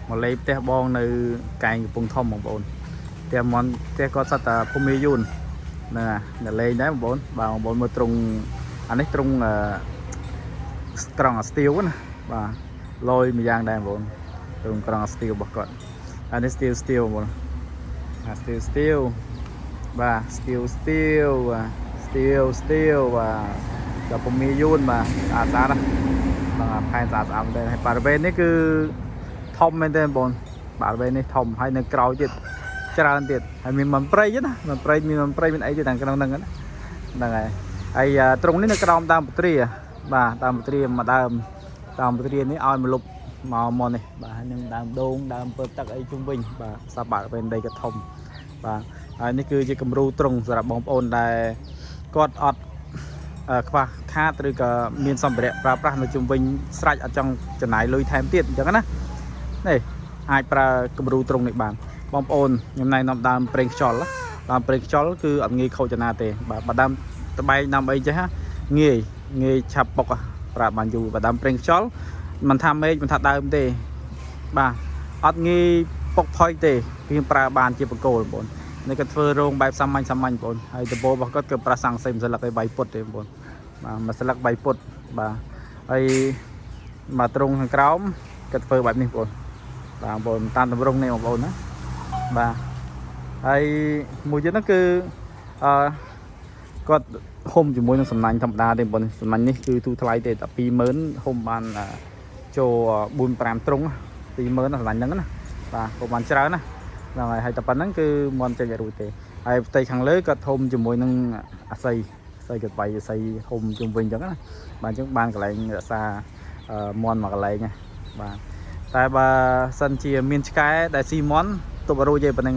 មកលេងផ្ទះបងនៅកែងកំពង់ធំបងប្អូនផ្ទះមន់ផ្ទះគាត់សត្វតាភូមិយូនហ្នឹងហើយនៅលេងដែរបងប្អូនបាទបងប្អូនមើលត្រង់អានេះត្រង់អឺក្រង់អាស្ទៀវណាបាទលយមួយយ៉ាងដែរបងប្អូនត្រង់ក្រង់អាស្ទៀវរបស់គាត់អានេះស្ទៀវស្ទៀវបងប្អូនអាស្ទៀវស្ទៀវបាទស្ទៀវស្ទៀវបាទស្ទៀវស្ទៀវបាទដល់ភូមិយូនបាទស្អាតស្អាតណា បាទផែនស្អាតស្អាតមែនទែនហើយបរិវេណនេះគឺធំមែនទែនបងបរិវេណនេះធំហើយនៅក្រោយទៀតច្រើនទៀតហើយមានមន្ព្រៃទៀតណាមន្ព្រៃមានមន្ព្រៃមានអីទៀតខាងក្នុងហ្នឹងណាហ្នឹងហើយហើយត្រង់នេះនៅក្រោមដើមពទ្រាបាទដើមពទ្រាមួយដើមដើមពទ្រានេះឲ្យមកលុបមកមកនេះបាទហើយនឹងដើមដូងដើមពើទឹកអីជុំវិញបាទសាបរិវេណដីក៏ធំបាទហើយនេះគឺជាគំរូត្រង់សម្រាប់បងប្អូនដែលគាត់អត់ ខ្វះខាតឬក៏មានសម្ភារៈប្រើប្រាស់នៅជុំវិញស្រេចអត់ចង់ចំណាយលុយថែមទៀតអញ្ចឹងណានេះអាចប្រើគំរូត្រង់នេះបានបងប្អូនខ្ញុំណែនាំដើមប្រេងខ្យល់ណាដើមប្រេងខ្យល់គឺអត់ងាយខូចចំណាទេបាទបើដើមតបែកដើមអីចេះងាយងាយឆាប់បុកប្រើបានយូរបើដើមប្រេងខ្យល់មិនថាមេឃមិនថាដើមទេបាទអត់ងាយពុកផុយទេគឺប្រើបានជាបកគោលបងប្អូននេះក៏ធ្វើរោងបែបសាមញ្ញសាមញ្ញបងប្អូនហើយដំបូលរបស់គាត់គឺប្រាសាំងសេមស្លឹកឲ្យបាយពុតទេបងប្អូន បាទមួយស្លឹកបីពុតបាទហើយមកត្រង់ខាងក្រោមគាត់ធ្វើបែបនេះបងប្អូនបាទបងប្អូនតាមតម្រងនេះបងប្អូនណាបាទហើយមួយទៀតហ្នឹងគឺអឺគាត់ហុំជាមួយនឹងសំណាញ់ធម្មតាទេបងប្អូនសំណាញ់នេះគឺទូថ្លៃទេតែ20000ហុំបានចូល4 5ត្រង់20000សំណាញ់ហ្នឹងណាបាទក៏បានច្រើនណាហ្នឹងហើយហើយតែប៉ុណ្្នឹងគឺមិនចេញឲ្យរួចទេហើយផ្ទៃខាងលើគាត់ធំជាមួយនឹងអាស័យ ស្អីក៏បាយស្អីហុំជុំវិញអញ្ចឹងណាបាទអញ្ចឹងបានកន្លែងរក្សាមន់មួយកន្លែងណាបាទតែបើសិនជាមានឆ្កែដែលស៊ីមន់ទប់រួចទេប៉ុណ្្នឹង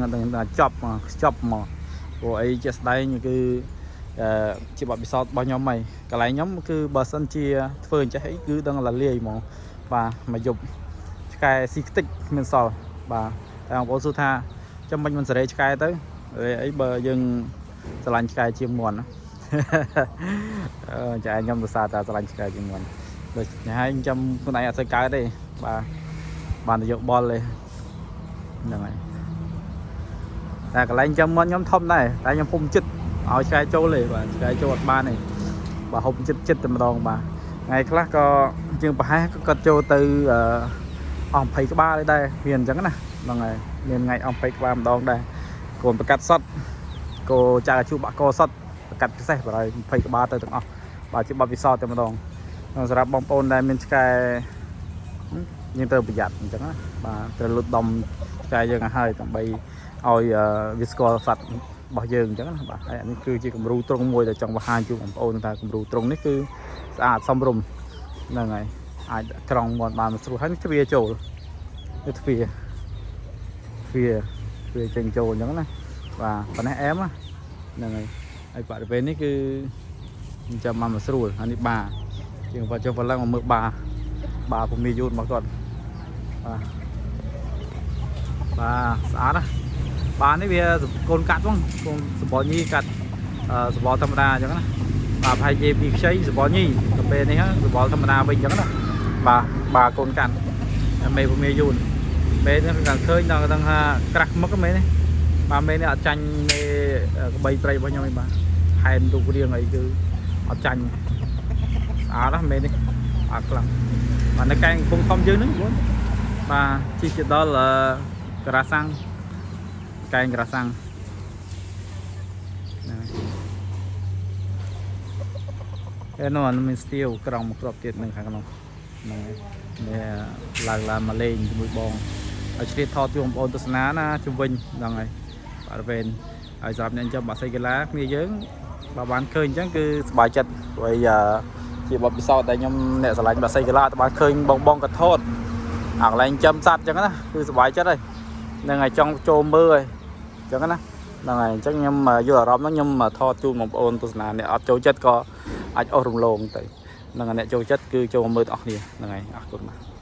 ចប់មកចប់មកព្រោះអីជាក់ស្ដែងគឺជាបទពិសោធន៍របស់ខ្ញុំហើយកន្លែងខ្ញុំគឺបើសិនជាធ្វើអញ្ចេះអីគឺដឹងលាលាយហ្មងបាទមកយប់ឆ្កែស៊ីខ្ទេចគ្មានសល់បាទតែបងប្អូនសួរថាចាំមិនមិនសេរីឆ្កែទៅអីបើយើងស្រឡាញ់ឆ្កែជាងមន់ណា អឺចាខ្ញុំសរសើរតាស្រឡាញ់ឆ្កែជាងមុនដូចហើយខ្ញុំខ្លួនឯងអត់សូវកើតទេបាទបានតែយកបលទេហ្នឹងហើយតែកន្លែងចាំមុនខ្ញុំធំដែរតែខ្ញុំហុំចិត្តឲ្យឆ្កែចូលទេបាទឆ្កែចូលអត់បានទេបាទហុំចិត្តចិត្តតែម្ដងបាទថ្ងៃខ្លះក៏ជាងប្រហែលក៏គាត់ចូលទៅអស់20ក្បាលដែរមានអញ្ចឹងណាហ្នឹងហើយមានថ្ងៃអស់20ក្បាលម្ដងដែរកូនប្រកាត់សតកោចាក់អាជូបាក់កសត ប្រកាត់ពិសេសបើឲ្យ20ក្បាលទៅទាំងអស់បាទជាបទពិសោធន៍តែម្ដងសម្រាប់បងប្អូនដែលមានឆ្កែយើងត្រូវប្រយ័ត្នអញ្ចឹងណាបាទត្រូវលុតដំឆ្កែយើងឲ្យហើយដើម្បីឲ្យវាស្គាល់សត្វរបស់យើងអញ្ចឹងណាបាទហើយអានេះគឺជាគំរូត្រង់មួយដែលចង់បង្ហាញជូនបងប្អូនថាគំរូត្រង់នេះគឺស្អាតសមរម្យហ្នឹងហើយអាចក្រង់មាត់បានស្រួលហើយទ្វារចូលនេះទ្វារទ្វារទ្វារចេញចូលអញ្ចឹងណាបាទប៉ុណ្ណេះអែមហ្នឹងហើយ ហើយបរិវេណនេះគឺចាំមកមកស្រួលហើយនេះបាជាងបាចុះប៉ុណ្ឡឹងមកមើលបាបាភូមិយូនរបស់គាត់បាទបាទស្អាតណាបានេះវាកូនកាត់ហ្មងកូនសបល់ញីកាត់សបល់ធម្មតាអញ្ចឹងណាបាទប្រហែលជាពីខ្ចីសបល់ញីទៅពេលនេះសបល់ធម្មតាវិញអញ្ចឹងណាបាទបាកូនកាត់មេភូមិយូនមេនេះគាត់ឃើញដល់ដឹងថាក្រាស់មុខមេនេះបាទមេនេះអត់ចាញ់មេក្បីព្រៃរបស់ខ្ញុំឯងបាទ ផែនរូបរាងអីគឺអត់ចាញ់ស្អាតណាស់មែននេះស្អាតខ្លាំងបាទនៅកែងកំពង់ធំយើងហ្នឹងបងបាទជិះទៅដល់ក្រាសាំងកែងក្រាសាំងហ្នឹងហើយឯនោះមានស្ទៀវក្រង់មកគ្រាប់ទៀតនៅខាងក្នុងហ្នឹងហើយនេះឡើងឡានមកលេងជាមួយបងឲ្យឆ្លៀតថតជួបបងប្អូនទស្សនាណាជុំវិញហ្នឹងហើយបរិវេណហើយសម្រាប់អ្នកចាំបាក់សីកីឡាគ្នាយើង បើបានឃើញអញ្ចឹងគឺសប្បាយចិត្តព្រោះអីជាបទពិសោធន៍ដែលខ្ញុំអ្នកស្រឡាញ់បាសីកីឡាទៅបានឃើញបងបងកថតអាកន្លែងចាំសัตว์អញ្ចឹងណាគឺសប្បាយចិត្តហើយហ្នឹងហើយចង់ចូលមើលហើយអញ្ចឹងណាហ្នឹងហើយអញ្ចឹងខ្ញុំយល់អារម្មណ៍ហ្នឹងខ្ញុំថតជូនបងប្អូនទស្សនាអ្នកអត់ចូលចិត្តក៏អាចអស់រំលងទៅហ្នឹងហើយអ្នកចូលចិត្តគឺចូលមកមើលទាំងអស់គ្នាហ្នឹងហើយអរគុណបាទ។